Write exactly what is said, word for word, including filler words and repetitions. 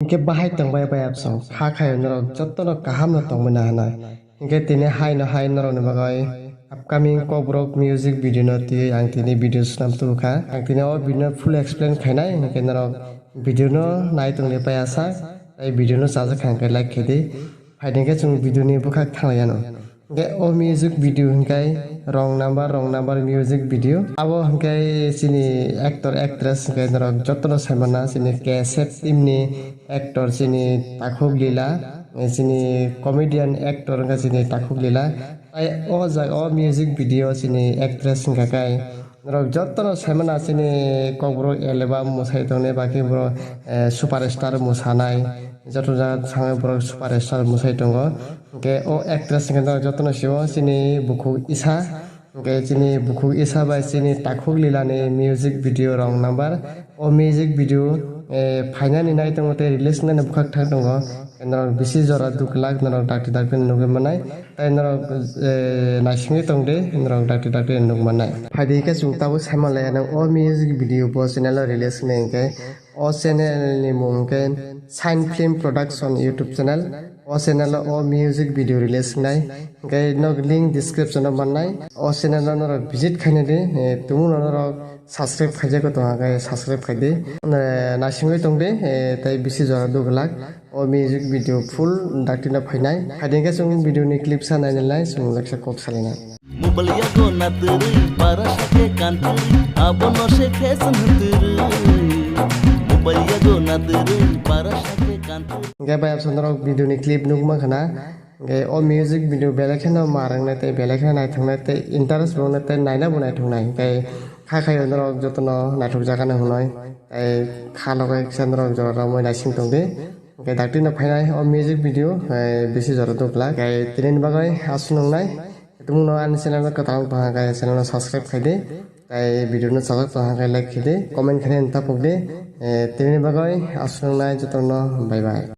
Hwnkhe bahai tongbai bai absong kha khayo norok jotono kaham no tongmani hwnwi. Hwnkhe tini haino hai norokni bagwi upcoming Kokborok music video no twiwi ang tini video swnam tubu kha. Ang tini o video no full explain khainai, hwnkhe norok video no nai tongdi pai asa. Tai video no chajak kha hwnkhe like khaidi. Phaidi khe chwng video ni bwkhak thanglaiano. Hwnkhe o music video hwnkhe wrong number, wrong number music video. Abo hwnkhe chini actor, actress hwnkhe norok jotono saimana chini K S F team ni actor chini Takhuk Lila, chini comedian actor hwnkhe chini Takhuk Lila. Tai o jaga o music video chini actress hwnkha khe norok jotono saimana chini Kokborok album mwsai tongnai, baki borok, eh, superstar mwsanai, joto jaga thangwi borok superstar mwsai tongo. Hwnkhe o actress hwnkhe norok jotono sio chini bukhuk Isa. Hwnkhe chini bukhuk Isa bai chini Takhuk Lila ni music video wrong number. O music video, eh, phainani nai tongo tei release wngnani bwkhak thang tongo. Norok bisi jora duk lak norok dakti dakti nugwi manai. Tai norok, eh, naisingwi tongdi, norok dakti dakti nuk manai. Phaidi khe chwng tabuk saimanlaiya nang o music video bo channel o release wngnai hwnkhe. O channel ni mung hwnkhe Shine Film Production YouTube channel. O channel o o music video release wngnai. Hwnkhe nok link description o mannai. O channel o norok visit khainai di, eh, tumung no norok subscribe khaijak tong hwnkhe subscribe khaidi. Eh, naisingwi tongdi, eh, tei bisi jora duk lak. O music video full dakti no phainai. Phaidi khe chwng video ni clip sa nainai lai, chwng leksa kok salinai. Mobile yago natwrwi para sakhe kantwrwi, abono se fashion hwntwrwi. Mobile yago natwrwi para sakhe kantwrwi. Hwnkhe bai absong norok video ni clip nukma khana. Hwnkhe o music video belai kheno marwknai tei belai kheno naithoknai tei interest bo wngnai tei naina bo naithoknai. Hwnkhe kha khayo norok jotono naithok jakano hwnwi tei kha logai kisa norok jora romwi naising tongdi. Hwnkhe dakti no phainai o music video, eh, bisi jora duk lak. Hwnkhe tini ni bagwi aswk nungnai. Tumung no ani channel no kwtal wng tongkha, hwnkhe channel no subscribe khaidi. Tei video no chajak tongkha, hwnkhe like khaidi. Comment khainai no tapukdi. Eh, tini ni bagwi aswk nungnai jotono bye bye.